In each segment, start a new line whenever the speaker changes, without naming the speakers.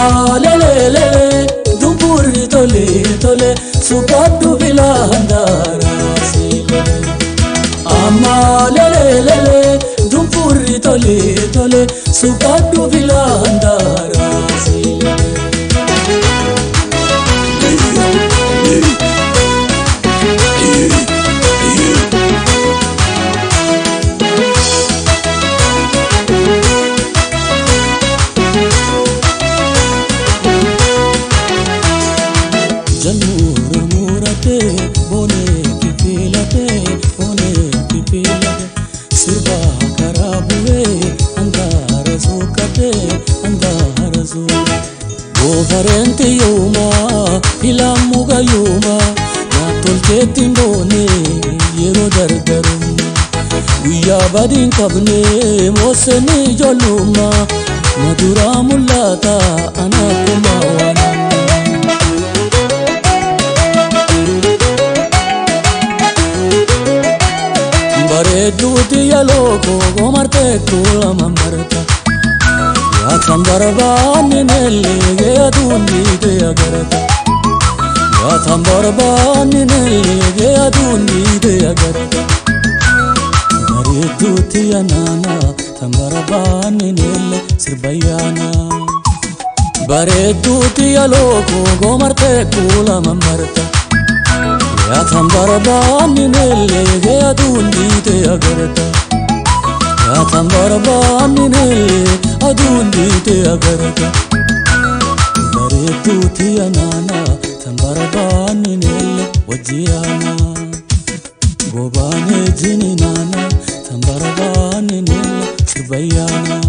Amma lelelele dumburri tole tole suqadhu filandaara silele. Amma lelelele dumburri tole tole suqadhu filandaara silele. Jalmura murate bone fifilate bone fifilate sirba karabuwe andara sukate andara sukate gofarenti yuma filamuga yuma na tolchetin bone yero dardaruma guyyaa badin qabne mooseni ijoollummaa na duraa mul'ata ana akkuma waan. Bareedduuti yaloo koo kuula mamarta Yaataan barbaanne nellee aduun dhiite agarta Yaataan barbaanne nellee aduun dhiite agarta Bareedduuti yanaana tan barbaanne nellee sirbayyaana Bareedduuti yaloo koo kuula mamarta Yaataan barbaanne nellee aduun dhiite agarta Yaataan barbaanne nellee aduun dhiite agarta Bareedduuti yanaana tan barbaanne nellee wajjiyaana Gobaanee jininaana tan barbaanne nellee sirbayyaana.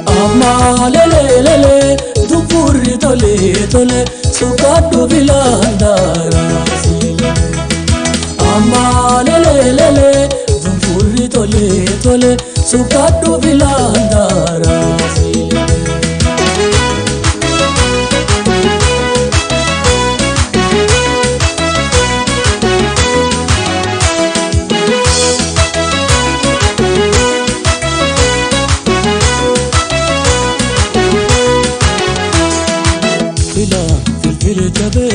Amma lelelele dumburri tole tole suqadhu filandaara silele. Amma lelelele dumburri tole tole suqadhu filandaara silele. Fila filfil jabe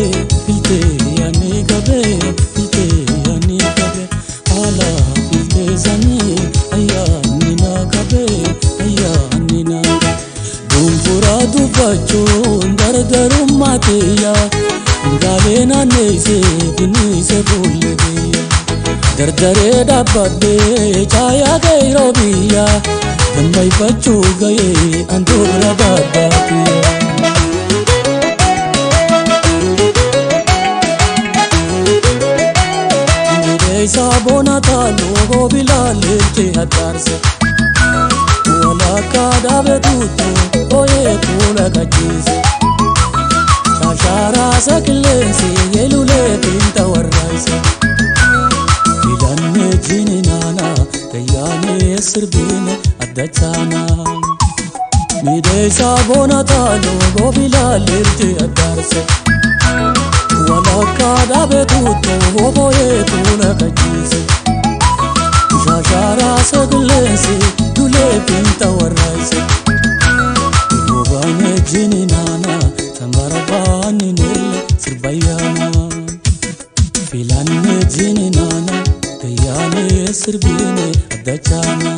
filte yani gabe filte yani gabe ala filte zani ayani na gabe ayani na dumfura dubbachun dardarummaa tiyya ngaalee naanneessee finniisee fuullee biyya dardaree dhaabbadhee caayaa geeroo biyya dammayfachuu ga'ee anduura baaddaatiyya. Isa bona taaloo bilaalee addaarse walakkaa dhaabe tuutu ooyee kuula qachiise shaashaaraa saqilleensi yeelulee fiinta warraayise filannee jininaana gayyaanee sirbiine addachaana miidheessa bona taaloo bilaalee addaarse. Walakkaa dhaabe tuutu ooyee kuula qachiise shaashaaraa saqilleensi dulee fiinta warraayise gobaanee jininaana tan barbaanne nellee sirbayyaana filannee jininaana gayyaanee sirbiine addachaana.